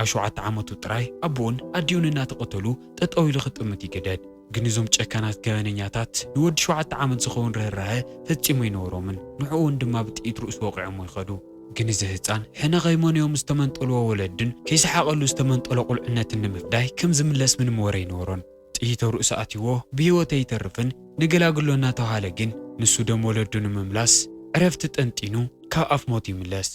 ኣብ ሸውዓተ ዓመቱ ጥራይ ኣቦኡን ኣዲኡን እናተቐተሉ ጠጠው ኢሉ ክጥምት ይግደድ። ግን እዞም ጨካናት ገበነኛታት ንወዲ ሸውዓተ ዓመት ዝኸውን ርህራሀ ፈጺሙ ኣይነበሮምን። ንዕኡ እውን ድማ ብጥይት ርእሱ ወቒዖሞ ይኸዱ። ግን እዚ ህጻን ሕነ ከይመንዮም ዝተመንጠልዎ ወለድን ከይሰሓቐሉ ዝተመንጠሎ ቁልዕነትን ንምፍዳይ ከም ዝምለስ ምንም ወረ ኣይነበሮን። ጥይት ኣብ ርእሱ ኣትይዎ ብህይወት ኣይተርፍን፣ ንገላግሎ እናተባሃለ ግን ንሱ ደም ወለዱ ንምምላስ ዕረፍቲ ጠንጢኑ ካብ ኣፍ ሞት ይምለስ።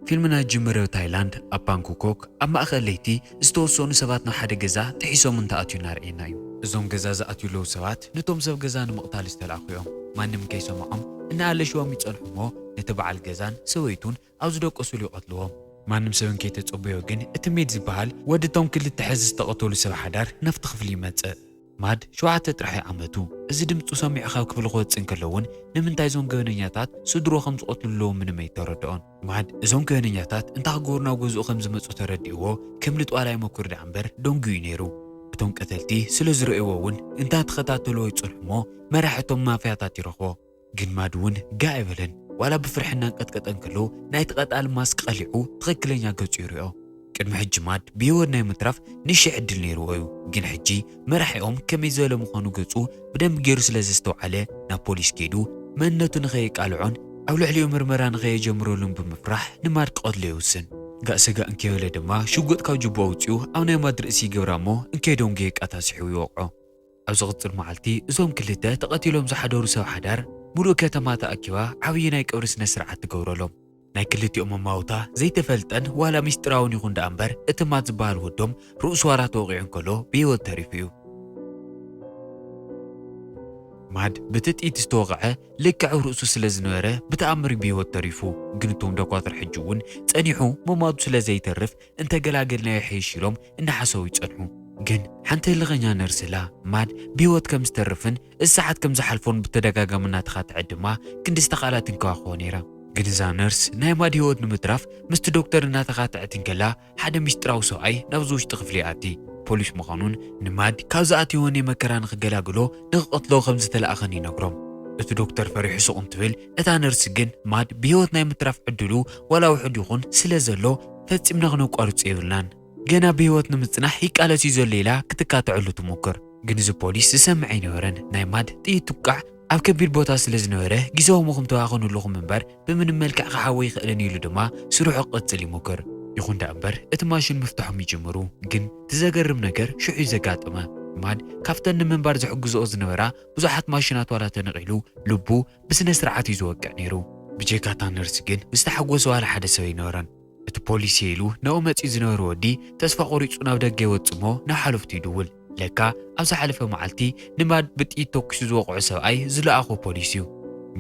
ፊልምና ዝጅምር ኣብ ታይላንድ ኣብ ፓንኩኮክ ኣብ ማእኸል ለይቲ ዝተወሰኑ ሰባት ናብ ሓደ ገዛ ጥሒሶም እንተኣትዩ እናርኣየና እዩ። እዞም ገዛ ዝኣትዩ ኣለዉ ሰባት ነቶም ሰብ ገዛ ንምቕታል ዝተላእኹ እዮም። ማንም ከይሰምዖም እናኣለሽዎም ይጸንሑ እሞ ነቲ በዓል ገዛን ሰበይቱን ኣብ ዝደቀሱሉ ይቐትልዎም። ማንም ሰብ እንከይተጸበዮ ግን እቲ ሜድ ዝበሃል ወዲ እቶም ክልተ ሕዚ ዝተቐተሉ ሰብ ሓዳር ናብቲ ክፍሊ ይመጽእ። ማድ ሸውዓተ ጥራሕ እዩ ዓመቱ። እዚ ድምፁ ሰሚዑ ካብ ክፍሊ ክወፅእ እንከሎ እውን ንምንታይ እዞም ገበነኛታት ስድሮ ከም ዝቐትሉ ኣለዉ ምንም ኣይተረድኦን። ማድ እዞም ገበነኛታት እንታይ ክገብሩ ናብ ገዝኡ ከም ዝመፁ ተረዲእዎ ከም ልጥዋላ ይመኩር ደኣ እምበር ደንጉዩ እዩ ነይሩ። እቶም ቀተልቲ ስለ ዝረእይዎ እውን እንታይ ተኸታተልዎ ይፀንሑ እሞ መራሒ እቶም ማፍያታት ይረኽቦ። ግን ማድ እውን ጋእ ኣይበለን። ዋላ ብፍርሒ እናንቀጥቀጠ እንከሎ ናይቲ ቀጣሊ ማስክ ቀሊዑ ትኽክለኛ ገፁ ይሪኦ። ቅድሚ ሕጂ ማድ ብህይወት ናይ ምትራፍ ንእሽተይ ዕድል ነይርዎ እዩ። ግን ሕጂ መራሒኦም ከመይ ዝበለ ምዃኑ ገፁ ብደንቢ ገይሩ ስለ ዘስተውዓለ ናብ ፖሊስ ከይዱ መንነቱ ንኸየቃልዖን ኣብ ልዕሊኡ ምርመራ ንኸየጀምረሉን ብምፍራሕ ንማድ ክቐትሎ ይውስን። ጋእ ሰጋእ እንከይበለ ድማ ሽጉጥ ካብ ጅቦ ኣውፂኡ ኣብ ናይ ማድ ርእሲ ይገብራ እሞ እንከይደንጎየ ቃታ ስሒቡ ይወቕዖ። ኣብ ዝቕጽል መዓልቲ እዞም ክልተ ተቐቲሎም ዝሓደሩ ሰብ ሓዳር ምሉእ ከተማ ተኣኪባ ዓብዪ ናይ ቀብሪ ስነ ስርዓት ትገብረሎም። ናይ ክልቲኦም ኣማውታ ዘይተፈልጠን ዋላ ሚስጥራውን ይኹን ደኣ እምበር እቲ ማድ ዝበሃል ወዶም ርእሱ ዋላ ተወቒዑ እንከሎ ብህይወት ተሪፉ እዩ። ማድ ብቲ ጥይት ዝተወቕዐ ልክዕ ኣብ ርእሱ ስለ ዝነበረ ብተኣምር እዩ ብህይወት ተሪፉ። ግን እቶም ዶኳትር ሕጂ እውን ጸኒሑ ምማቱ ስለ ዘይተርፍ እንተገላገልናዮ ይሕይሽ ኢሎም እናሓሰቡ ይጸንሑ። ግን ሓንቲ ህልኸኛ ነርስ ኣላ። ማድ ብህይወት ከም ዝተርፍን እዚ ሰዓት ከም ዝሓልፎን ብተደጋጋሚ እናተኻትዐት ድማ ክንዲ ዝተኻእላ ትንከባኸቦ ነይራ። ግን እዛ ነርስ ናይ ማድ ህይወት ንምትራፍ ምስቲ ዶክተር እናተኻትዐት እንከላ ሓደ ምስጢራዊ ሰብኣይ ናብዚ ውሽጢ ክፍሊ ይኣቲ። ፖሊስ ምዃኑን ንማድ ካብ ዝኣተዮ ናይ መከራ ንኽገላግሎ ንኽቐትሎ ከም ዝተላእኸን ይነግሮም። እቲ ዶክተር ፈሪሑ ስቕ እንትብል እታ ነርስ ግን ማድ ብህይወት ናይ ምትራፍ ዕድሉ ዋላ ውሑድ ይኹን ስለ ዘሎ ፈጺምና ክነቋርጾ የብልናን። ገና ብህይወት ንምጽናሕ ይቃለስ እዩ ዘሎ ኢላ ክትካትዐሉ ትሞክር። ግን እዚ ፖሊስ ዝሰምዕ ኣይነበረን። ናይ ማድ ጥይት ትኩቃዕ ኣብ ከቢድ ቦታ ስለ ዝነበረ ግዜኦም ኢኹም ተባኸኑ ኣለኹም እምበር ብምንም መልክዕ ክሓዊ ይኽእልን ኢሉ ድማ ስርሑ ክቕጽል ይሞክር። ይኹን ደኣ እምበር እቲ ማሽን ምፍታሖም ይጅምሩ። ግን እቲ ዘገርም ነገር ሽዑ እዩ ዘጋጠመ። ማድ ካብተን ንምንባር ዝሕግዝኦ ዝነበራ ብዙሓት ማሽናት ዋላ ተነቒሉ ልቡ ብስነ ስርዓት እዩ ዝወቅዕ ነይሩ። ብጀካ እታ ነርስ ግን ዝተሓጎሰ ዋላ ሓደ ሰብ ኣይነበረን። እቲ ፖሊስ እየ ኢሉ ናብኡ መጺኡ ዝነበረ ወዲ ተስፋ ቆሪጹ ናብ ደገ ይወጽእ እሞ ናብ ሓለፍቱ ይድውል። ለካ ኣብ ዝሓለፈ መዓልቲ ንማድ ብጥይት ተኩሱ ዝወቕዖ ሰብኣይ ዝለኣኾ ፖሊስ እዩ።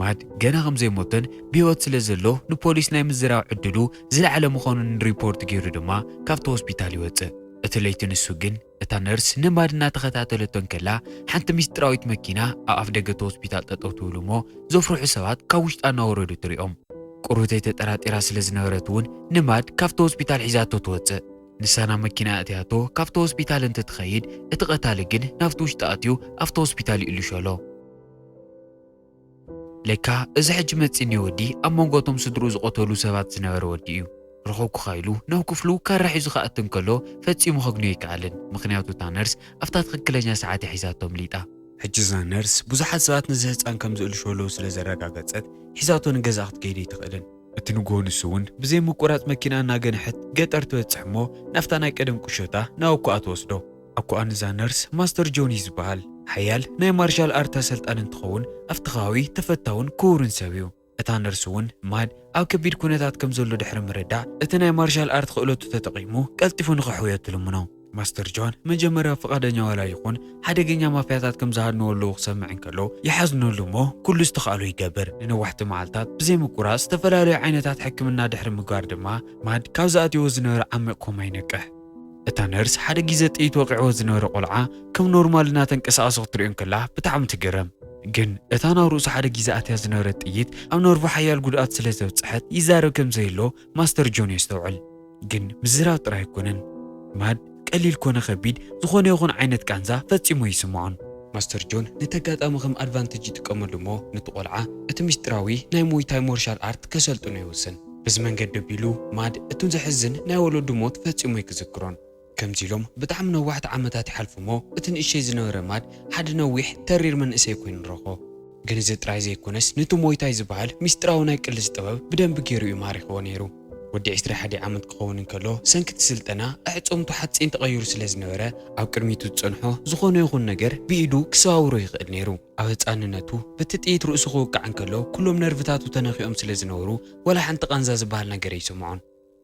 ማድ ገና ከም ዘይሞተን ብህይወት ስለ ዘሎ ንፖሊስ ናይ ምዝራብ ዕድሉ ዝለዓለ ምዃኑን ሪፖርት ገይሩ ድማ ካብቲ ሆስፒታል ይወጽእ። እቲ ለይቲ ንሱ ግን እታ ነርስ ንማድ እናተኸታተለቶ እንከላ ሓንቲ ምስጢራዊት መኪና ኣብ ኣፍ ደገ እቲ ሆስፒታል ጠጠው ትብል እሞ ዘፍርሑ ሰባት ካብ ውሽጣ እናወረዱ ትሪኦም። ቁሩብ ዘይተጠራጢራ ስለ ዝነበረት እውን ንማድ ካብቲ ሆስፒታል ሒዛቶ ትወፅእ። ንሳ ናብ መኪና ኣእትያቶ ካብቲ ሆስፒታል እንትትኸይድ እቲ ቀታሊ ግን ናብቲ ውሽጢ ኣትዩ ኣብቲ ሆስፒታል ይእልሾ ኣሎ። ለካ እዚ ሕጂ መጺኒ ወዲ ኣብ መንጎ እቶም ስድርኡ ዝቐተሉ ሰባት ዝነበረ ወዲ እዩ። ርኹብ ክኻ ኢሉ ናብ ክፍሉ ካራ ሒዙ ክኣቲ እንከሎ ፈጺሙ ከግንዮ ኣይከኣልን። ምኽንያቱ እታ ነርስ ኣብታ ትኽክለኛ ሰዓት እያ ሒዛቶ ኣምሊጣ። ሕጂ እዛ ነርስ ብዙሓት ሰባት ነዚ ህጻን ከም ዝእልሹ ኣለዉ ስለ ዘረጋገጸት ሒዛቶ ንገዛኣ ክትከይድ ኣይትኽእልን። እቲ ንግሆ ንሱ እውን ብዘይ ምቁራጽ መኪና እናገንሐት ገጠር ትበጽሕ እሞ ናብታ ናይ ቀደም ቁሸታ ናብ ኣኩኣ ትወስዶ። ኣኩኣ ንዛ ነርስ ማስተር ጆን እዩ ዝበሃል። ሓያል ናይ ማርሻል ኣርት ኣሰልጣኒ እንትኸውን ኣብቲ ከባቢ ተፈታውን ክቡርን ሰብ እዩ። እታ ነርስ እውን ማድ ኣብ ከቢድ ኩነታት ከም ዘሎ ድሕሪ ምርዳእ እቲ ናይ ማርሻል ኣርት ክእለቱ ተጠቒሙ ቀልጢፉ ንኽሕውዮ ትልምኖ። ማስተር ጆን መጀመርያ ፍቓደኛ ዋላ ይኹን ሓደገኛ ማፍያታት ከም ዝሃድንዎ ኣለዉ ክሰምዕ እንከሎ ይሓዝነሉ እሞ ኩሉ ዝተኻእሎ ይገብር። ንነዋሕቲ መዓልታት ብዘይ ምቁራጽ ዝተፈላለዩ ዓይነታት ሕክምና ድሕሪ ምግባር ድማ ማድ ካብ ዝኣትይዎ ዝነበረ ዓሚቕ ኮማ ይነቅሕ። እታ ነርስ ሓደ ግዜ ጥይት ወቒዕዎ ዝነበረ ቆልዓ ከም ኖርማል እናተንቀሳቐሰ ክትሪኦ እንከላ ብጣዕሚ ትግረም። ግን እታ ናብ ርእሱ ሓደ ግዜ ኣትያ ዝነበረት ጥይት ኣብ ነርቡ ሓያል ጉድኣት ስለ ዘብጽሐት ይዛረብ ከም ዘየሎ ማስተር ጆን የስተውዕል። ግን ምዝራብ ጥራይ ኣይኮነን። ማድ ቀሊል ኮነ ከቢድ ዝኾነ ይኹን ዓይነት ቃንዛ ፈጺሙ ኣይስምዖን። ማስተር ጆን ነቲ ኣጋጣሚ ከም ኣድቫንቴጅ ይጥቀመሉ እሞ፣ ነቲ ቆልዓ እቲ ምስጢራዊ ናይ ሙይታይ ሞርሻል ኣርት ከሰልጥኖ ይውስን። በዚ መንገዲ ኣቢሉ ማድ እቱን ዘሕዝን ናይ ወለዱ ሞት ፈጺሙ ኣይክዝክሮን። ከምዚ ኢሎም ብጣዕሚ ነዋሕቲ ዓመታት ይሓልፉ እሞ፣ እቲ ንእሸይ ዝነበረ ማድ ሓደ ነዊሕ ተሪር መንእሰይ ኮይኑ ንረኽቦ። ግን እዚ ጥራይ ዘይኮነስ፣ ነቲ ሞይታይ ዝበሃል ምስጢራዊ ናይ ቅልስ ጥበብ ብደንቢ ገይሩ እዩ ማሪኽዎ ነይሩ። ወዲ ዕስራ ሓደ ዓመት ክኸውን እንከሎ፣ ሰንኪ እቲ ስልጠና ኣዕጽምቱ ሓጺን ተቐይሩ ስለ ዝነበረ፣ ኣብ ቅድሚቱ ዝጸንሖ ዝኾነ ይኹን ነገር ብኢዱ ክሰባብሮ ይኽእል ነይሩ። ኣብ ህጻንነቱ በቲ ጥይት ርእሱ ክውቃዕ እንከሎ፣ ኩሎም ነርቭታቱ ተነኺኦም ስለ ዝነበሩ፣ ዋላ ሓንቲ ቃንዛ ዝበሃል ነገር ኣይሰምዖን።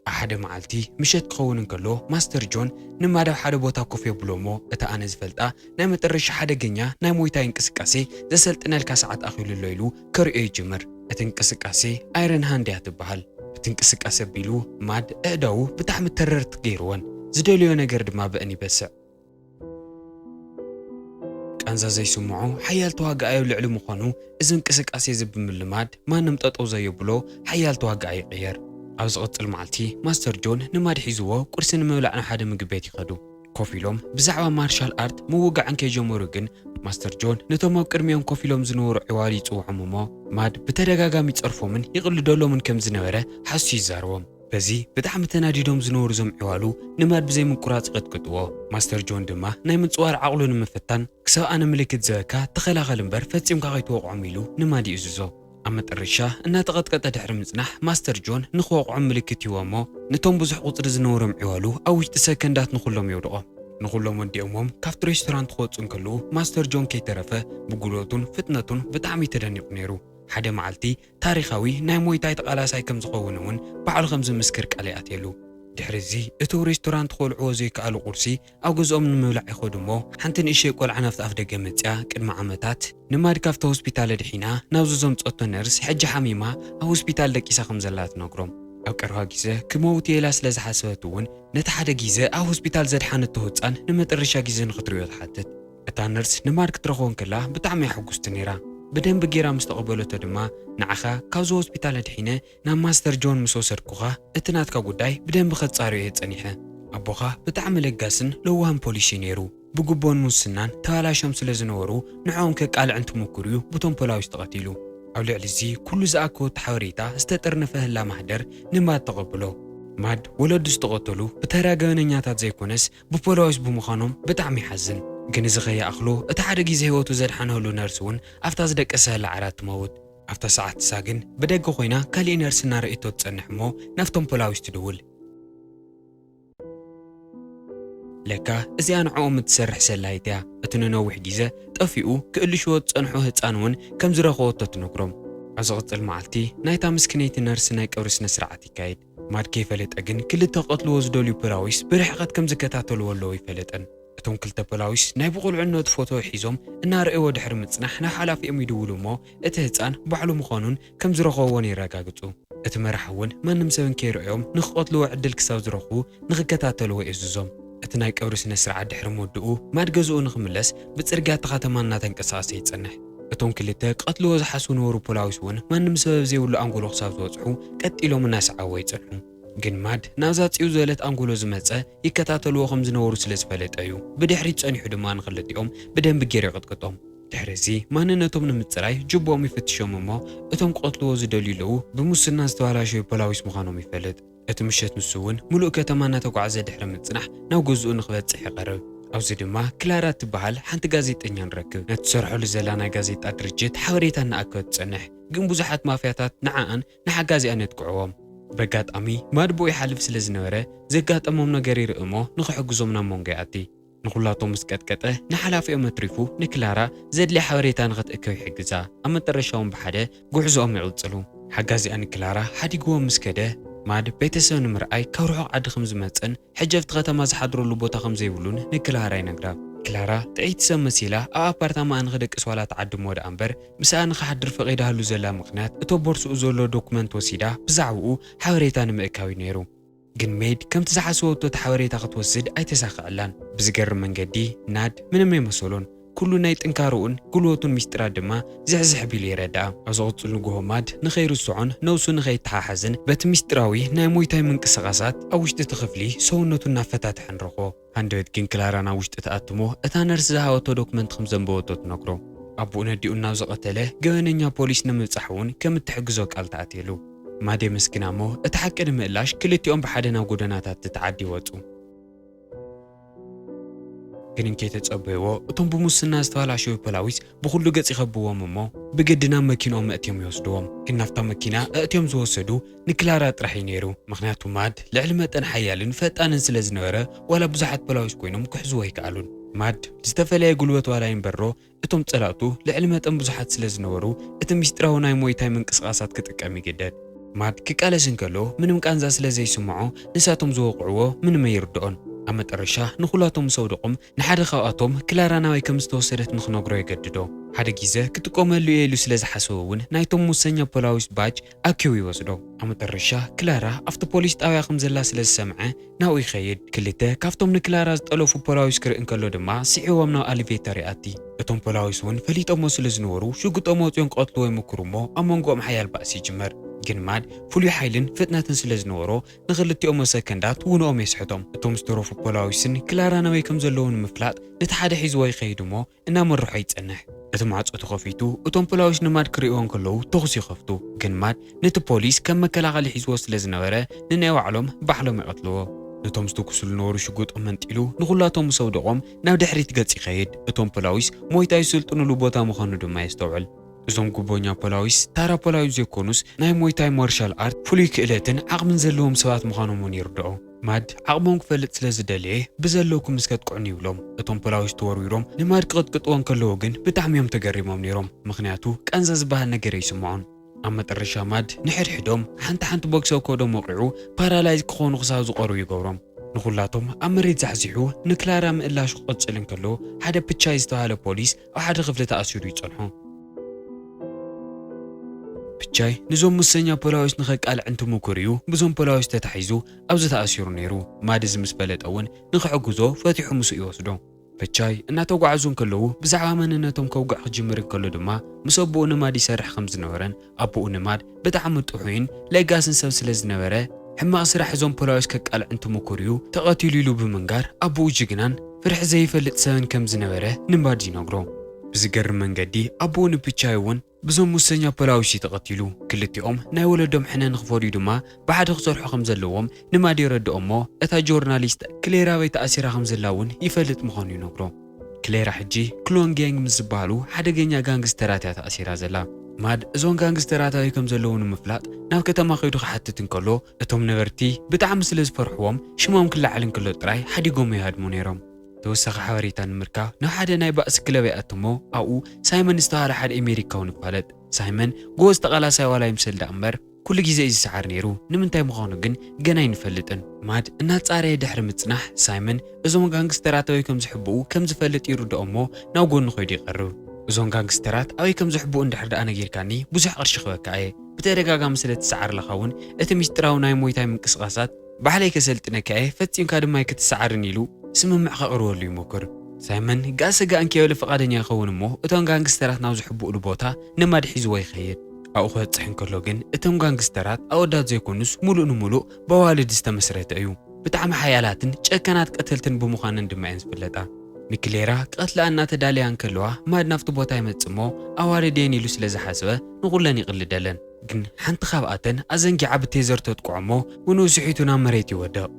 ኣብ ሓደ መዓልቲ ምሸት ክኸውን እንከሎ፣ ማስተር ጆን ንማድ ኣብ ሓደ ቦታ ኮፍ የብሎ እሞ፣ እታ ኣነ ዝፈልጣ ናይ መጠረሻ ሓደገኛ ናይ ሞይታይ እንቅስቃሴ ዘሰልጥነልካ ሰዓት ኣኺሉ ኣሎ ኢሉ ከርእዮ ይጅምር። እቲ እንቅስቃሴ ኣይረን ሃንድ እያ ትበሃል። እቲ እንቅስቃሴ ኣቢሉ ማድ ኣእዳዉ ብጣዕሚ ተረርቲ ገይርወን፣ ዝደልዮ ነገር ድማ ብእን ይበስዕ። ቃንዛ ዘይስምዖ ሓያል ተዋጋኣይ ኣብ ልዕሊ ምዃኑ፣ እዚ እንቅስቃሴ እዚ ብምልማድ ማንም ጠጠው ዘየብሎ ሓያል ተዋጋኣይ ይቕየር። ኣብ ዝቕጽል መዓልቲ፣ ማስተር ጆን ንማድ ሒዝዎ ቁርሲ ንምብላዕ ናብ ሓደ ምግቢ ቤት ይኸዱ። ኮፍ ኢሎም ብዛዕባ ማርሻል ኣርት ምውጋዕ እንከይጀመሩ ግን፣ ማስተር ጆን ነቶም ኣብ ቅድሚኦም ኮፍ ኢሎም ዝነበሩ ዕዋሉ ይጽውዖም እሞ፣ ማድ ብተደጋጋሚ ይጸርፎምን ይቕልደሎምን ከም ዝነበረ ሓሱ ይዛረቦም። በዚ ብጣዕሚ ተናዲዶም ዝነበሩ እዞም ዕዋሉ ንማድ ብዘይ ምቁራጽ ይቐጥቅጥዎ። ማስተር ጆን ድማ ናይ ምጽዋር ዓቕሉ ንምፍታን፣ ክሳብ ኣነ ምልክት ዝህበካ ተኸላኸል እምበር ፈጺምካ ከይትወቕዖም ኢሉ ንማድ ይእዝዞ። ኣብ መጠረሻ እናተቐጥቀጠ ድሕሪ ምጽናሕ፣ ማስተር ጆን ንኽወቕዖም ምልክት ይህቦ እሞ፣ ነቶም ብዙሕ ቁጽሪ ዝነበሮም ዕዋሉ ኣብ ውሽጢ ሰከንዳት ንኹሎም የውድቖም። ንኹሎም ወዲኦሞም ካብቲ ሬስቶራንት ክወጹ እንከለዉ፣ ማስተር ጆን ከይተረፈ ብጉልበቱን ፍጥነቱን ብጣዕሚ ተደኒቑ ነይሩ። ሓደ መዓልቲ ታሪኻዊ ናይ ሞይታይ ተቓላሳይ ከም ዝኸውን እውን ባዕሉ ከም ዝምስክር ቃል ይኣትየሉ። ድሕሪ እዚ፣ እቶም ሬስቶራንት ክበልዕዎ ዘይከኣሉ ቁርሲ ኣብ ገዝኦም ንምብላዕ ይኸዱ እሞ፣ ሓንቲ ንእሸይ ቆልዓ ናብቲ ኣፍ ደገ መጺኣ ቅድሚ ዓመታት ንማድ ካብቲ ሆስፒታል ኣድሒና ናብዚ ዘምጸቶ ነርስ፣ ሕጂ ሓሚማ ኣብ ሆስፒታል ደቂሳ ከም ዘላ ትነግሮም። ኣብ ቀረባ ግዜ ክመውት እየ ኢላ ስለ ዝሓሰበት እውን፣ ነቲ ሓደ ግዜ ኣብ ሆስፒታል ዘድሓነቶ ህጻን ንመጠረሻ ግዜ ንኽትርእዮ ትሓትት። እታ ነርስ ንማድ ክትረኽቦ እንከላ ብጣዕሚ እያ ሕጉስቲ ነይራ። ብደንቢ ገይራ ምስ ተቐበለቶ ድማ፣ "ንዓኻ ካብዚ ሆስፒታል ኣድሒነ ናብ ማስተር ጆን ምስ ወሰድኩኻ፣ እቲ ናትካ ጉዳይ ብደንቢ ከጻርዮ እየ ጸኒሐ። ኣቦኻ ብጣዕሚ ለጋስን ለዋህን ፖሊስ እዩ ነይሩ። ብጉቦን ሙስናን ተባላሾም ስለ ዝነበሩ፣ ንዕኦም ከቃልዕ እንትምኩር እዩ ብቶም ፖላዊስ ተቐቲሉ። ኣብ ልዕሊ እዚ ኩሉ ዝኣከቦ እቲ ሓበሬታ ዝተጠርነፈ ህላ ማህደር ንማድ ተቐብሎ። ማድ ወለዱ ዝተቐተሉ ብተራ ገበነኛታት ዘይኮነስ ብፖላዊስ ብምዃኖም ብጣዕሚ ይሓዝን። ግን እዚ ከይኣኽሎ፣ እቲ ሓደ ግዜ ህይወቱ ዘድሓነሉ ነርስ እውን ኣብታ ዝደቀሰላ ዓራት ትመውት። ኣብታ ሰዓት እሳ ግን ብደገ ኮይና ካሊእ ነርስ እናረእየቶ ትጸንሕ እሞ ናብቶም ፖላዊስ ትድውል። ለካ እዚኣ ንዕኦም እትሰርሕ ሰላይት እያ። እቲ ንነዊሕ ግዜ ጠፊኡ ክእልሽዎ ዝጸንሖ ህጻን እውን ከም ዝረኸበቶ ትነግሮም። ኣብ ዝቕጽል መዓልቲ ናይታ ምስክነይቲ ነርስ ናይ ቀብሪ ስነ ስርዓት ይካየድ። ማድ ከይፈለጠ ግን ክልተ ክቐትልዎ ዝደልዩ ፖላዊስ ብርሕቐት ከም ዝከታተልዎ ኣለዉ ኣይፈለጠን። እቶም ክልተ ፖላዊስ ናይ ብቑልዕነቱ ፎቶ ሒዞም እናረእዎ ድሕሪ ምጽናሕ ናብ ሓላፊኦም ይድውሉ እሞ እቲ ህጻን ባዕሉ ምዃኑን ከም ዝረኸብዎን የረጋግጹ። እቲ መራሒ እውን ማንም ሰብ እንከይረኣዮም ንኽቐትልዎ ዕድል ክሳብ ዝረኽቡ ንኽከታተልዎ የእዝዞም። እቲ ናይ ቀብሪ ስነ ስርዓት ድሕሪ ምውድኡ ማድ ገዝኡ ንኽምለስ ብጽርግያ እቲ ከተማ እናተንቀሳቐሰ ይጸንሕ። እቶም ክልተ ክቐትልዎ ዝሓስቡ ነበሩ ፖላዊስ እውን ማንም ሰበብ ዘይብሉ ኣንጎሎ ክሳብ ዝበጽሑ ቀጢሎም እናሰዓብዎ ይጸንሑ። ግን ማድ ናብዛ ጽው ዝበለት ኣንጎሎ ዝመጸ ይከታተልዎ ከም ዝነበሩ ስለ ዝፈለጠ እዩ። ብድሕሪት ጸኒሑ ድማ ንኽልቲኦም ብደንቢ ገይሩ ይቕጥቅጦም። ድሕሪ እዚ ማንነቶም ንምጽራይ ጅቦኦም ይፍትሾም እሞ እቶም ክቐትልዎ ዝደልዩ ኣለዉ ብሙስና ዝተባላሸዩ ፖላዊስ ምዃኖም ይፈልጥ። እቲ ምሸት ንሱ እውን ምሉእ ከተማ እናተጓዕዘ ድሕሪ ምጽናሕ ናብ ገዝኡ ንኽበጽሕ ይቐርብ። ኣብዚ ድማ ክላራ እትበሃል ሓንቲ ጋዜጠኛ ንረክብ። ነቲ ትሰርሐሉ ዘላ ናይ ጋዜጣ ድርጅት ሓበሬታ እናኣከበት ትጸንሕ። ግን ብዙሓት ማፍያታት ንዓኣን ንሓጋዚኣን የጥቅዕዎም። በጋጣሚ ማድ ብኡ ይሓልፍ ስለ ዝነበረ ዘጋጠሞም ነገር ይርኢ እሞ ንኽሕግዞም ናብ መንጎ ይኣቲ። ንኹላቶም ምስ ቀጥቀጠ ንሓላፊኦም ኣትሪፉ ንክላራ ዘድልያ ሓበሬታ ንኽትእከብ ይሕግዛ። ኣብ መጠረሻ እውን ብሓደ ጉዕዞኦም ይቕጽሉ። ሓጋዚኣ ንክላራ ሓዲግዎም ምስ ከደ ማድ ቤተሰብ ንምርኣይ ካብ ርሑቕ ዓዲ ከም ዝመጸን ሕጂ ኣብቲ ከተማ ዝሓድረሉ ቦታ ከም ዘይብሉን ንክላራ ይነግራ። ክላራ ጥዕይቲ ሰብ መሲላ ኣብ ኣፓርታማኣ ንኽደቅስ ዋላ ትዓድሞ ደኣ እምበር ምስኣ ንኽሓድር ፈቒዳሉ ዘላ ምኽንያት እቶ ቦርስኡ ዘሎ ዶኩመንት ወሲዳ ብዛዕባኡ ሓበሬታ ንምእካብ እዩ ነይሩ። ግን ሜድ ከምቲ ዝሓሰበቶ እቲ ሓበሬታ ክትወስድ ኣይተሳኸዐላን። ብዝገርም መንገዲ ናድ ምንም ኣይመሰሎን። ኩሉ ናይ ጥንካረኡን ጉልበቱን ሚስጥራት ድማ ዝሕዝሕ ቢሉ ይረድኣ። ኣብ ዝቕጽል ንግሆ ማድ ንኸይርስዖን ነብሱ ንኸይተሓሓዝን በቲ ሚስጥራዊ ናይ ሞይታይ ምንቅስቓሳት ኣብ ውሽጢ እቲ ክፍሊ ሰውነቱ እናፈታተሐ ንረኽቦ። ሃንደበት ግን ክላራ ናብ ውሽጢ ትኣትሞ እታ ነርስ ዝሃበቶ ዶክመንት ከም ዘንበበቶ ትነግሮ። ኣቦኡ ነዲኡ ናብ ዝቐተለ ገበነኛ ፖሊስ ንምብጻሕ እውን ከም እትሕግዞ ቃል ተኣትየሉ። ማድ የመስግና እሞ እቲ ሓቂ ንምእላሽ ክልቲኦም ብሓደ ናብ ጎደናታት እቲ ዓዲ ይወጹ። ግን እንከይተጸበይዎ እቶም ብሙስና ዝተበላሸዉ ፖላዊስ ብኹሉ ገጽ ይኸብዎም እሞ ብግዲ ናብ መኪንኦም መእትዮም ይወስድዎም። ግን ናብታ መኪና ኣእትዮም ዝወሰዱ ንክላራ ጥራሕ እዩ ነይሩ። ምኽንያቱ ማድ ልዕሊ መጠን ሓያልን ፈጣንን ስለ ዝነበረ ዋላ ብዙሓት ፖላዊስ ኮይኖም ክሕዝዎ ኣይከኣሉን። ማድ ዝተፈለየ ጉልበት ዋላ ይንበሮ እቶም ጸላእቱ ልዕሊ መጠን ብዙሓት ስለ ዝነበሩ እቲ ሚስጥራዊ ናይ ሞይታይ ምንቅስቓሳት ክጥቀም ይግደድ። ማድ ክቃለስ እንከሎ ምንም ቃንዛ ስለ ዘይስምዖ ንሳቶም ዝወቕዕዎ ምንም ኣይርድኦን። ኣብ መጠረሻ ንኹላቶም ምስ ኣውደቖም ንሓደ ካብኣቶም ክላራ ናበይ ከም ዝተወሰደት ንኽነግሮ የገድዶ። ሓደ ግዜ ክጥቀመሉ እየ ኢሉ ስለ ዝሓሰበ እውን ናይቶም ሙሰኛ ፖላዊስ ባጅ ኣኪቡ ይወስዶ። ኣብ መጠረሻ ክላራ ኣብቲ ፖሊስ ጣብያ ከም ዘላ ስለ ዝሰምዐ ናብኡ ይኸይድ። ክልተ ካብቶም ንክላራ ዝጠለፉ ፖላዊስ ክርኢ እንከሎ ድማ ስዒዎም ናብ ኣሊቬተር ይኣቲ። እቶም ፖላዊስ እውን ፈሊጦሞ ስለ ዝነበሩ ሽጉጦም ኣውጺኦም ክቐትልዎ ይምክሩ እሞ ኣብ መንጎኦም ሓያል ባእሲ ይጅመር። ግን ማድ ፍሉይ ሓይልን ፍጥነትን ስለ ዝነበሮ ንኽልቲኦም ሰከንዳት ውንኦም የስሕቶም። እቶም ዝተረፉ ፖላዊስን ክላራ ናበይ ከም ዘለዉ ንምፍላጥ ነቲ ሓደ ሒዝዎ ይኸይድ እሞ እናመርሖ ይጸንሕ። እቲ ማዕጾ ተኸፊቱ እቶም ፖላዊስ ንማድ ክርእይዎ እንከለዉ ተኹሲ ይኸፍቱ። ግን ማድ ነቲ ፖሊስ ከም መከላኸሊ ሒዝዎ ስለ ዝነበረ ንናይ ባዕሎም ባዕሎም ይቐትልዎ። ነቶም ዝተኩስሉ ነበሩ ሽጉጦም መንጢሉ ንኹላቶም ምስ ኣውደቖም ናብ ድሕሪት ገጽ ይኸይድ። እቶም ፖላዊስ ሞይታይ ዝስልጥኑሉ ቦታ ምዃኑ ድማ የስተውዕል። እዞም ጉቦኛ ፖላዊስ ታራ ፖላዊስ ዘይኮኑስ ናይ ሞይታይ ማርሻል ኣርት ፍሉይ ክእለትን ዓቕምን ዘለዎም ሰባት ምዃኖም እውን ይርድኦ። ማድ ዓቕሞም ክፈልጥ ስለ ዝደለየ ብዘለኩም እስከ ጥቅዑኒ ይብሎም። እቶም ፖላዊስ ተወርዊሮም ንማድ ክቕጥቅጥዎ እንከለዉ ግን ብጣዕሚ እዮም ተገሪሞም ነይሮም። ምኽንያቱ ቃንዛ ዝበሃል ነገር ኣይስምዖን። ኣብ መጠረሻ ማድ ንሕድሕዶም ሓንቲ ሓንቲ ቦክሲ ኣብ ከብዶም ወቒዑ ፓራላይዝ ክኾኑ ክሳብ ዝቐርቡ ይገብሮም። ንኹላቶም ኣብ መሬት ዛሕዚሑ ንክላራ ምእላሹ ክቕጽል እንከሎ ሓደ ፕቻይ ዝተባህለ ፖሊስ ኣብ ሓደ ክፍሊ ተኣሲሩ ይጸንሖ። ፕቻይ ንዞም ሙሰኛ ፖላዊስ ንኸቃልዕ እንትምኩር እዩ ብዞም ፖላዊስ ተታሒዙ ኣብዚ ተኣሲሩ ነይሩ። ማድ እዚ ምስ ፈለጠ እውን ንኽሕግዞ ፈቲሑ ምስኡ ይወስዶ። ፕቻይ እናተጓዓዙ እንከለዉ ብዛዕባ መንነቶም ከውግዕ ክጅምር እንከሎ ድማ ምስ ኣቦኡ ንማድ ይሰርሕ ከም ዝነበረን ኣቦኡ ንማድ ብጣዕሚ ጥሑይን ለጋስን ሰብ ስለ ዝነበረ ሕማቕ ስራሕ እዞም ፖላዊስ ከቃልዕ እንትምኩር እዩ ተቐቲሉ ኢሉ ብምንጋር ኣቦኡ ጅግናን ፍርሒ ዘይፈልጥ ሰብን ከም ዝነበረ ንማድ ይነግሮ። ብዝገርም መንገዲ ኣቦኡ ንፕቻይ እውን ብዞም ሙሰኛ ፖላዊስ እዩ ተቐቲሉ። ክልቲኦም ናይ ወለዶም ሕነ ንኽፈድዩ ድማ ብሓደ ክሰርሑ ከም ዘለዎም ንማድ የረድኦ እሞ እታ ጆርናሊስት ክሌራ ኣበይ ተኣሲራ ከም ዘላ እውን ይፈልጥ ምዃኑ ይነግሮ። ክሌራ ሕጂ ክሎን ጋንግ ምስ ዝበሃሉ ሓደገኛ ጋንግስተራት እያ ተኣሲራ ዘላ። ማድ እዞም ጋንግስተራት ኣበይ ከም ዘለዉ ንምፍላጥ ናብ ከተማ ከይዱ ክሓትት እንከሎ እቶም ነበርቲ ብጣዕሚ ስለ ዝፈርሕዎም ሽሞም ክለዓል እንከሎ ጥራይ ሓዲጎም ይሃድሙ ነይሮም። ተወሳኺ ሓበሬታ ንምርካብ ናብ ሓደ ናይ ባእሲ ክለብ ይኣቱ እሞ ኣብኡ ሳይመን ዝተባህለ ሓደ ኣሜሪካዊ ንፋለጥ። ሳይመን ጎበዝ ተቓላሳይ ዋላ ይምሰል ደኣ እምበር ኩሉ ግዜ እዩ ዝሰዓር ነይሩ። ንምንታይ ምዃኑ ግን ገና ኣይንፈልጥን። ማድ እናጻረየ ድሕሪ ምጽናሕ ሳይመን እዞም ጋንግስተራት ኣበይ ከም ዝሕብኡ ከም ዝፈልጥ ይርድኦ እሞ ናብ ጎኑ ከይዱ ይቐርብ። እዞም ጋንግስተራት ኣበይ ከም ዝሕብኡ እንድሕር ደኣ ነጊርካኒ ብዙሕ ቅርሺ ክበካ እየ። ብተደጋጋሚ ስለ ትሰዓር ኣለኻ እውን እቲ ሚስጥራዊ ናይ ሞይታይ ምንቅስቓሳት ባዕለይ ከሰልጥነካ እየ፣ ፈጺምካ ድማ ኣይክትሰዓርን ኢሉ ስምምዕ ከቕርበሉ ይሞክር። ሳይመን ጋእ ሰጋእ እንከይበለ ፍቓደኛ ይኸውን እሞ እቶም ጋንግስተራት ናብ ዝሕብኡሉ ቦታ ንማድ ሒዝዎ ይኸይድ። ኣብኡ ክበጽሕ እንከሎ ግን እቶም ጋንግስተራት ኣወዳት ዘይኮኑስ ምሉእ ንምሉእ ብኣዋልድ ዝተመስረተ እዩ። ብጣዕሚ ሓያላትን ጨካናት ቀተልትን ብምዃነን ድማ እየን ዝፍለጣ። ንክሌራ ክቐትልኣ እናተዳለያ እንከለዋ ማድ ናብቲ ቦታ ይመጽእ እሞ ኣዋልድ እየን ኢሉ ስለ ዝሓሰበ ንኹለን ይቕልደለን። ግን ሓንቲ ካብኣተን ኣዘንጊዓ ብቴዘር ተጥቅዖ እሞ ብንኡ ስሒቱ ናብ መሬት ይወድቕ።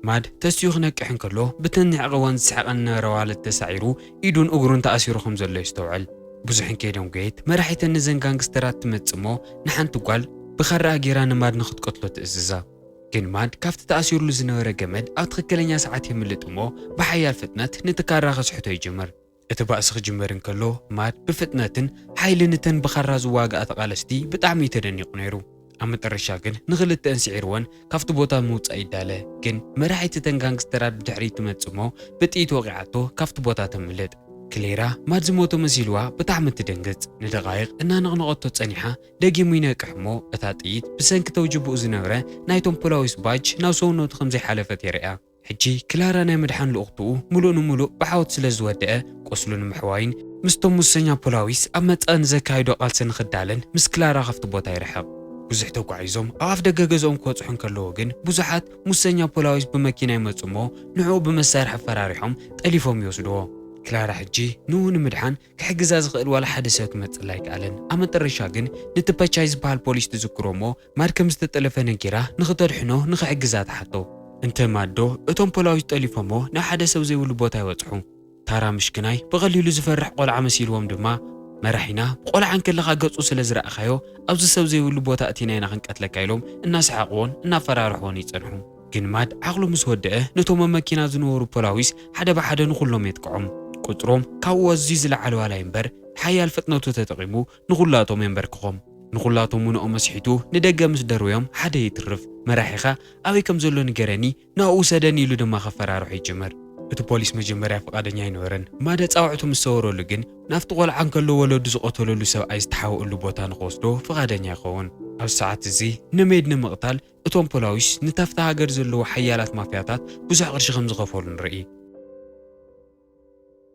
ማድ ተሲኡ ክነቅሕ እንከሎ ብተን ንዕቐወን ዝስሕቐን ዝነበረ ኣዋልድ ተሳዒሩ ኢዱን እግሩን ተኣሲሩ ከም ዘሎ የስተውዕል። ብዙሕ እንከይደንጎየት መራሒተን ነዘን ጋንግስተራት ትመጽእ እሞ ንሓንቲ ጓል ብኻራኣ ጌራ ንማድ ንኽትቀትሎ ትእዝዛ። ግን ማድ ካብቲ ተኣሲሩሉ ዝነበረ ገመድ ኣብ ትኽክለኛ ሰዓት የምልጥ እሞ ብሓያል ፍጥነት ነቲ ካራ ከስሕቶ ይጅምር። እቲ ባእሲ ክጅመር እንከሎ ማድ ብፍጥነትን ሓይልን እተን ብኻራ ዝዋግኣ ተቓለስቲ ብጣዕሚ እዩ ተደኒቑ ነይሩ። ኣብ መጠረሻ ግን ንኽልተአን ስዒርወን ካብቲ ቦታ ንምውጻእ ይዳለ። ግን መራሒት እተን ጋንግስተራት ብድሕሪት ትመጽእ እሞ ብጥይት ወቒዓቶ ካብቲ ቦታ ተምልጥ። ክሌራ ማድ ዝሞተ መሲልዋ ብጣዕሚ ትደንግጽ። ንደቓይቕ እናነቕነቐቶ ጸኒሓ ደጊሙ ይነቅሕ እሞ እታ ጥይት ብሰንኪ ተውጅብኡ ዝነበረ ናይቶም ፖላዊስ ባጅ ናብ ሰውነቱ ከም ዘይሓለፈት የርእያ። ሕጂ ክላራ ናይ ምድሓን ልኡኽትኡ ምሉእ ንምሉእ ብዓወት ስለ ዝወደአ፣ ቁስሉ ንምሕዋይን ምስቶም ሙሰኛ ፖላዊስ ኣብ መጻኢ ንዘካይዶ ቃልሲ ንኽዳለን ምስ ክላራ ካብቲ ቦታ ይርሕቕ። ብዙሕ ተጓዒዞም ኣብ ኣፍ ደገ ገዝኦም ክበጽሑ እንከለዉ ግን፣ ብዙሓት ሙሰኛ ፖላዊስ ብመኪና ይመጹ እሞ፣ ንዕኡ ብመሳርሒ ኣፈራሪሖም ጠሊፎም ይወስድዎ። ክላራ ሕጂ ንኡ ንምድሓን ክሕግዛ ዝኽእል ዋላ ሓደ ሰብ ክመጽላ ኣይከኣለን። ኣብ መጠረሻ ግን ነቲ ፓቻይ ዝበሃል ፖሊስ ትዝክሮ እሞ፣ ማድ ከም ዝተጠለፈ ነጊራ ንኽተድሕኖ ንኽሕግዛ ትሓቶ። እንተ ማዶ እቶም ፖላዊስ ጠሊፎሞ ናብ ሓደ ሰብ ዘይብሉ ቦታ ይበጽሑ። ታራ ምሽክናይ ብቐሊሉ ዝፈርሕ ቆልዓ መሲልዎም ድማ፣ መራሒና ብቆልዓ እንከለኻ ገጹ ስለ ዝረኣኻዮ ኣብዚ ሰብ ዘይብሉ ቦታ እቲና ኢና ክንቀትለካ ኢሎም እናሰሓቕዎን እናፈራርሕዎን ይጸንሑ። ግን ማድ ዓቕሉ ምስ ወደአ ነቶም ኣብ መኪና ዝነበሩ ፖላዊስ ሓደ ብሓደ ንኹሎም የጥቅዖም። ቁጽሮም ካብኡ ኣዝዩ ዝለዓለ ዋላይ እምበር ሓያል ፍጥነቱ ተጠቒሙ ንኹላቶም የንበርክኾም። ንኹላቶም ውነኦም ኣስሒቱ ንደገ ምስ ደርበዮም ሓደ ይትርፍ። መራሒኻ ኣበይ ከም ዘሎ ንገረኒ፣ ናብኡ ውሰደኒ ኢሉ ድማ ከፈራርሖ ይጅምር። እቲ ፖሊስ መጀመርያ ፍቓደኛ ኣይነበረን። ማደ ጻውዕቱ ምስ ሰወረሉ ግን ናብቲ ቆልዓ እንከሎ ወለዱ ዝቐተለሉ ሰብኣይ ዝተሓወእሉ ቦታ ንኽወስዶ ፍቓደኛ ይኸውን። ኣብዚ ሰዓት እዚ ንሜድ ንምቕታል እቶም ፖላዊስ ንታፍታ ሃገር ዘለዉ ሓያላት ማፍያታት ብዙሕ ቅርሺ ከም ዝኸፈሉ ንርኢ።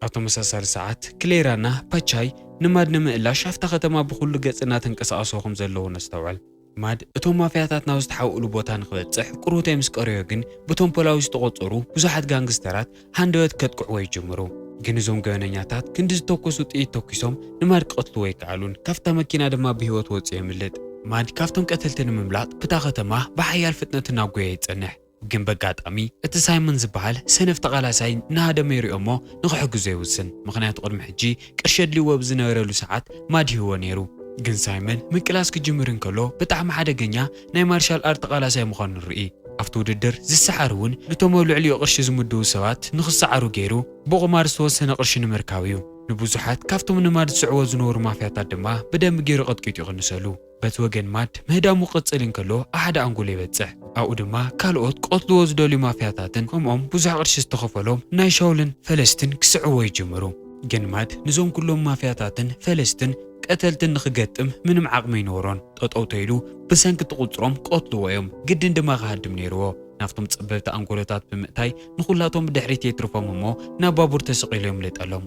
ኣብ ተመሳሳሊ ሰዓት ክሌራና ፓቻይ ንማድ ንምእላሽ ኣብታ ከተማ ብኹሉ ገጽ እናተንቀሳቐሱ ከም ዘለዉ ነስተውዕል። ማድ እቶም ማፍያታት ናብ ዝተሓውእሉ ቦታ ንኽበጽሕ ቅሩተይ ምስ ቀረዮ ግን ብቶም ፖላዊስ ዝተቖጸሩ ብዙሓት ጋንግስተራት ሃንደበት ከጥቅዕዎ ይጅምሩ። ግን እዞም ገበነኛታት ክንዲ ዝተኮሱ ጥይት ተኩሶም ንማድ ክቐትልዎ ኣይከኣሉን። ካብታ መኪና ድማ ብህይወት ወጺኡ የምልጥ። ማድ ካብቶም ቀተልቲ ንምምላጥ ብታ ከተማ ብሓያል ፍጥነት እናጎየ ይጸንሕ። ግን በጋጣሚ እቲ ሳይመን ዝበሃል ሰነፍ ተቓላሳይ እናሃደመ ይሪኦ እሞ ንኽሕግዞ ይውስን። ምኽንያቱ ቅድሚ ሕጂ ቅርሺ ኣድልይዎ ብዝነበረሉ ሰዓት ማድ ይህቦ ነይሩ። ግን ሳይመን ምቅላስ ክጅምር እንከሎ ብጣዕሚ ሓደገኛ ናይ ማርሻል ኣርት ተቓላሳይ ምዃኑ ንርኢ። ኣብቲ ውድድር ዝሰሓር እውን ነቶም ኣብ ልዕሊኡ ቅርሺ ዝምድቡ ሰባት ንኽሰዓሩ ገይሩ ብቑማር ዝተወሰነ ቅርሺ ንምርካብ እዩ። ንብዙሓት ካብቶም ንማድ ዝስዕዎ ዝነበሩ ማፍያታት ድማ ብደንቢ ገይሩ ቀጥቂጡ ይቕንሰሉ። በቲ ወገን ማድ ምህዳሙ ክቕጽል እንከሎ ኣብ ሓደ ኣንጎሎ ይበጽሕ። ኣብኡ ድማ ካልኦት ክቐትልዎ ዝደልዩ ማፍያታትን ከምኦም ብዙሕ ቅርሺ ዝተኸፈሎም ናይ ሻውልን ፈለስትን ክስዕዎ ይጅምሩ። ግን ማድ ንዞም ኩሎም ማፍያታትን ፈለስትን ቀተልትን ንኽገጥም ምንም ዓቕሚ ኣይነበሮን። ጠጠው ተይሉ ብሰንኪ ትቁጽሮም ክቐትልዎ እዮም። ግድን ድማ ክሃድም ነይርዎ። ናብቶም ጸበብቲ ኣንጎሎታት ብምእታይ ንኹላቶም ብድሕሪት የትርፎም እሞ ናብ ባቡር ተሰቒሉ የምልጠሎም።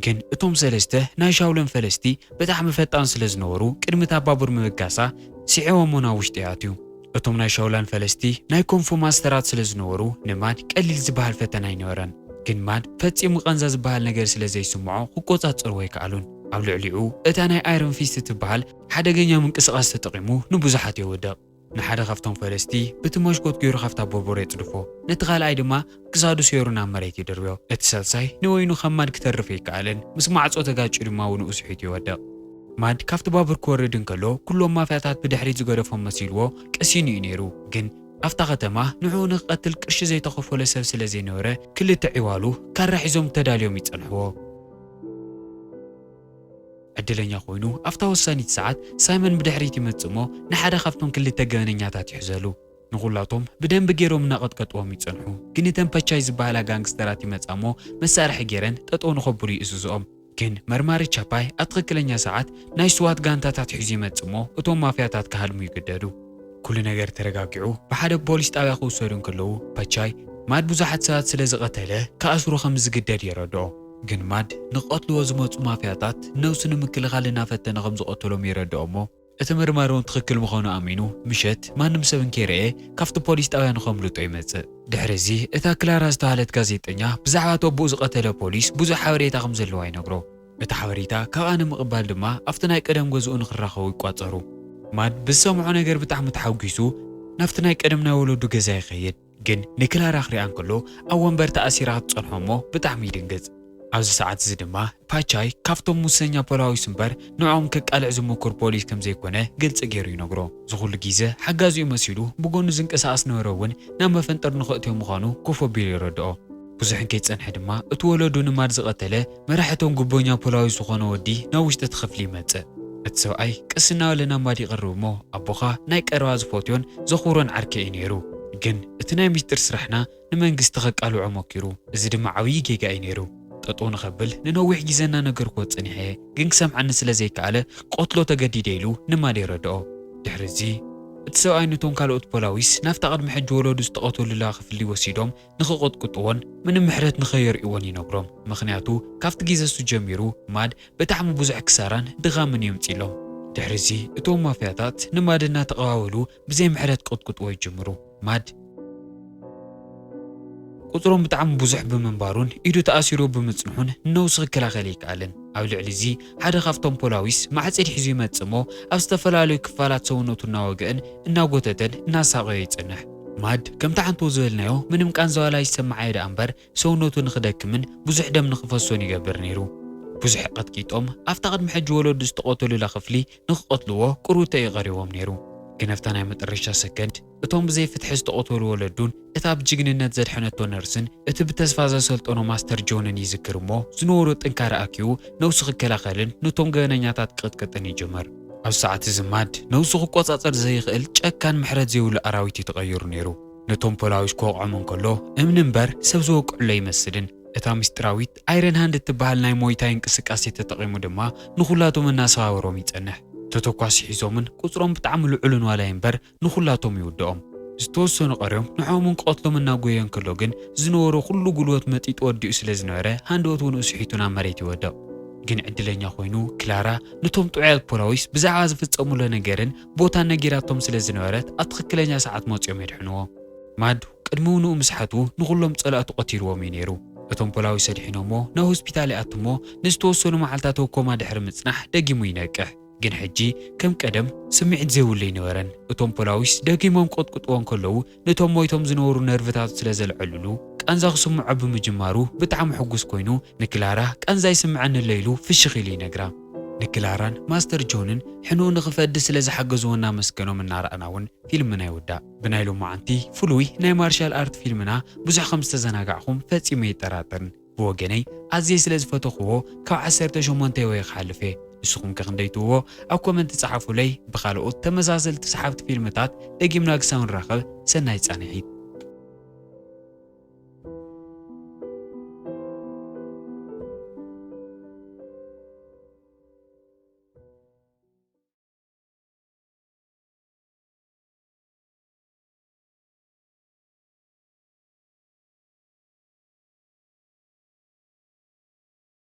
ግን እቶም ሰለስተ ናይ ሻውለን ፈለስቲ ብጣዕሚ ፈጣን ስለ ዝነበሩ ቅድሚ እታ ባቡር ምብጋሳ ስዒቦሞ ናብ ውሽጢ ይኣትዩ። እቶም ናይ ሻውላን ፈለስቲ ናይ ኮንፉ ማስተራት ስለ ዝነበሩ ንማድ ቀሊል ዝበሃል ፈተና ኣይነበረን። ግን ማድ ፈጺሙ ቃንዛ ዝበሃል ነገር ስለ ዘይስምዖ ክቆጻጸርዎ ኣይከኣሉን። ኣብ ልዕሊኡ እታ ናይ ኣይረን ፊስት እትበሃል ሓደገኛ ምንቅስቓስ ተጠቒሙ ንብዙሓት የውድቕ። ንሓደ ካብቶም ፈለስቲ ብቲ መሽኮት ገይሩ ካብታ ቦርቦር የጽድፎ። ነቲ ካልኣይ ድማ ክሳዱ ሰይሩ ናብ መሬት ይድርብዮ። እቲ ሳልሳይ ንበይኑ ካብ ማድ ክተርፍ ኣይከኣልን። ምስ ማዕጾ ተጋጭዩ ድማ ውንኡ ስሒቱ ይወድቕ። ማድ ካብቲ ባቡር ክወርድ እንከሎ ኩሎም ማፍያታት ብድሕሪት ዝገደፎም መሲልዎ ቀሲኑ እዩ ነይሩ። ግን ኣብታ ከተማ ንዕኡ ንክቐትል ቅርሺ ዘይተኸፈሎ ሰብ ስለ ዘይነበረ ክልተ ዒዋሉ ካራ ሒዞም ተዳልዮም ይጸንሕዎ። ዕድለኛ ኮይኑ ኣብታ ወሳኒት ሰዓት ሳይመን ብድሕሪት ይመጽእ እሞ ንሓደ ካብቶም ክልተ ገበነኛታት ይሕዘሉ። ንኹላቶም ብደንቢ ገይሮም እናቐጥቀጥዎም ይጸንሑ። ግን እተን ፓቻይ ዝበሃላ ጋንግስተራት ይመጻ እሞ መሳርሒ ገይረን ጠጠው ንኸብሉ ይእዝዝኦም። ግን መርማሪ ቻፓይ ኣብ ትኽክለኛ ሰዓት ናይ ስዋት ጋንታታት ሒዙ ይመጽእ እሞ እቶም ማፍያታት ክሃድሙ ይግደዱ። ኩሉ ነገር ተረጋጊዑ ብሓደ ፖሊስ ጣብያ ክውሰዱ እንከለዉ ፓቻይ ማድ ብዙሓት ሰባት ስለ ዝቐተለ ክኣስሩ ከም ዝግደድ የረድኦ። ግን ማድ ንቐትልዎ ዝመጹ ማፍያታት ነብሱ ንምክልኻል እናፈተነ ከም ዝቐተሎም የረድኦ እሞ እቲ መርማሪ እውን ትኽክል ምዃኑ ኣሚኑ ምሸት ማንም ሰብ እንከይረኤ ካብቲ ፖሊስ ጣብያ ንኸምልጦ ይመጽእ። ድሕሪ እዚ እታ ክላራ ዝተባህለት ጋዜጠኛ ብዛዕባ እቲ ኣቦኡ ዝቐተለ ፖሊስ ብዙሕ ሓበሬታ ከም ዘለዋ ይነግሮ። እቲ ሓበሬታ ካብኣ ንምቕባል ድማ ኣብቲ ናይ ቀደም ገዝኡ ንኽራኸቡ ይቋጸሩ። ማድ ብዝሰምዖ ነገር ብጣዕሚ ተሓጒሱ ናብቲ ናይ ቀደም ናይ ወለዱ ገዛ ይኸይድ። ግን ንክላራ ክሪኣ እንከሎ ኣብ ወንበር ተኣሲራ ክትጸንሖ እሞ ብጣዕሚ ይድንግጽ። ኣብዚ ሰዓት እዚ ድማ ፓቻይ ካብቶም ሙሰኛ ፖላዊስ እምበር ንዕኦም ከቃልዕ ዝምኩር ፖሊስ ከም ዘይኮነ ግልጺ ገይሩ ይነግሮ። ዝኹሉ ግዜ ሓጋዚኡ መሲሉ ብጎኑ ዝንቀሳቐስ ነበረ እውን ናብ መፈንጠር ንኸእትዮ ምዃኑ ኮፍ ኣቢሉ ይረድኦ። ብዙሕ እንከይጸንሐ ድማ እቲ ወለዱ ንማድ ዝቐተለ መራሒ እቶም ጉቦኛ ፖላዊስ ዝኾነ ወዲ ናብ ውሽጢ እቲ ክፍሊ ይመጽእ። እቲ ሰብኣይ ቀስ እናበለ ናብ ማድ ይቐርብ እሞ ኣቦኻ ናይ ቀረባ ዝፈትዮን ዘኽብሮን ዓርከይ እዩ ነይሩ። ግን እቲ ናይ ሚስጥር ስራሕና ንመንግስቲ ከቃልዖ ሞኪሩ። እዚ ድማ ዓብዪ ጌጋ እዩ ነይሩ። ጠጠው ንኸብል ንነዊሕ ግዜ እናነገርኩዎ ጸኒሐ እየ፣ ግን ክሰምዓኒ ስለ ዘይከኣለ ክቐትሎ ተገዲደ ኢሉ ንማድ የረድኦ። ድሕሪ እዚ እቲ ሰብኣይ ነቶም ካልኦት ፖላዊስ ናብታ ቅድሚ ሕጂ ወለዱ ዝተቐተሉላ ክፍሊ ወሲዶም ንኽቕጥቅጥዎን ምንም ምሕረት ንኸየርእይዎን ይነግሮም። ምኽንያቱ ካብቲ ግዜ እሱ ጀሚሩ ማድ ብጣዕሚ ብዙሕ ክሳራን ድኻምን የምፅሎም። ድሕሪዚ እቶም ማፍያታት ንማድ እናተቐባበሉ ብዘይ ምሕረት ክቕጥቅጥዎ ይጅምሩ። ማድ ቁፅሮም ብጣዕሚ ብዙሕ ብምንባሩን ኢዱ ተኣሲሩ ብምፅንሑን ንነብሱ ክከላኸል ኣይከኣልን። ኣብ ልዕሊ እዚ ሓደ ካብቶም ፖላዊስ ማዕፂድ ሒዙ ይመፅእ እሞ ኣብ ዝተፈላለዩ ክፋላት ሰውነቱ እናወግአን እናጎተተን እናሳቐዮ ይፅንሕ። ማድ ከምቲ ሓንቶ ዝበልናዮ ምንም ቃንዛ ዋላ ይሰማዓዮ ደኣ እምበር ሰውነቱ ንኽደክምን ብዙሕ ደም ንኽፈሶን ይገብር ነይሩ። ብዙሕ ቀጥቂጦም ኣብታ ቅድሚ ሕጂ ወለዱ ዝተቐተሉላ ክፍሊ ንኽቐትልዎ ቅሩተ እዩ ቀሪቦም ነይሩ። ግን ኣብታ ናይ መጠረሻ ሰከንድ እቶም ብዘይ ፍትሒ ዝተቐተሉ ወለዱን እታ ብጅግንነት ዘድሐነቶ ነርስን እቲ ብተስፋ ዘሰልጠኖ ማስተር ጆንን ይዝክር እሞ ዝነበሮ ጥንካረ ኣኪቡ ነብሱ ክከላኸልን ነቶም ገበነኛታት ክቕጥቅጥን ይጅምር። ኣብ ሰዓት እዚ ማድ ነብሱ ክቆጻጸር ዘይኽእል ጨካን ምሕረት ዘይብሉ ኣራዊት እዩ ተቐይሩ ነይሩ። ነቶም ፖላዊስ ክወቕዖም እንከሎ እምኒ እምበር ሰብ ዝወቅዕሎ ይመስልን። እታ ምስጢራዊት ኣይረን ሃንድ እትበሃል ናይ ሞይታይ እንቅስቃሴ ተጠቒሙ ድማ ንኹላቶም እናሰባበሮም ይጸንሕ። ተተኳሲ ሒዞምን ቁጽሮም ብጣዕሚ ልዑልን ዋላይ እምበር ንኹላቶም ይውድኦም። ዝተወሰኑ ቀርዮም ንዕኦምን ክቐትሎም እናጎየ እንከሎ ግን ዝነበሮ ኩሉ ጉልበት መጢጡ ወዲኡ ስለ ዝነበረ ሃንደበት እውን ስሒቱ ናብ መሬት ይወድቕ። ግን ዕድለኛ ኮይኑ ክላራ ነቶም ጥዑያት ፖላዊስ ብዛዕባ ዝፍጸሙሎ ነገርን ቦታን ነጊራቶም ስለ ዝነበረት ኣብ ትኽክለኛ ሰዓት መጺኦም የድሕንዎ። ማድ ቅድሚ ንኡ ምስሓቱ ንኹሎም ጸላእቱ ቀቲልዎም እዩ ነይሩ። እቶም ፖላዊስ ኣድሒኖሞ ናብ ሆስፒታል ይኣትሞ ንዝተወሰኑ መዓልታት ኣብ ኮማ ድሕሪ ምጽናሕ ደጊሙ ይነቅሕ። ግን ሕጂ ከም ቀደም ስምዒት ዘይብሉ ኣይነበረን። እቶም ፖላዊስ ደጊሞም ክቕጥቅጥዎ እንከለዉ ነቶም ሞይቶም ዝነበሩ ነርቭታቱ ስለ ዘልዐሉሉ ቃንዛ ክስምዖ ብምጅማሩ ብጣዕሚ ሕጉስ ኮይኑ ንክላራ ቃንዛ ይስምዐኒ ኣሎ ኢሉ ፍሽኽ ኢሉ ይነግራ። ንክላራን ማስተር ጆንን ሕኑኡ ንኽፈዲ ስለ ዝሓገዝዎ እናመስገኖም እናረኣና እውን ፊልምና ይውዳእ። ብናይ ሎማዓንቲ ፍሉይ ናይ ማርሻል ኣርት ፊልምና ብዙሕ ከም ዝተዘናጋዕኹም ፈጺመ ኣይጠራጠርን። ብወገነይ ኣዝየ ስለ ዝፈተኽዎ ካብ ዓሰርተ ሸሞንተ ወይ ክሓልፍ እየ። ንስኹም ከ ክንደይ ትህብዎ? ኣብ ኮመንት ጸሓፉለይ። ብኻልኦት ተመሳሰልቲ ሰሓብቲ ፊልምታት ደጊምና ክሳብ ንራኸብ ሰናይ ጻንሒት።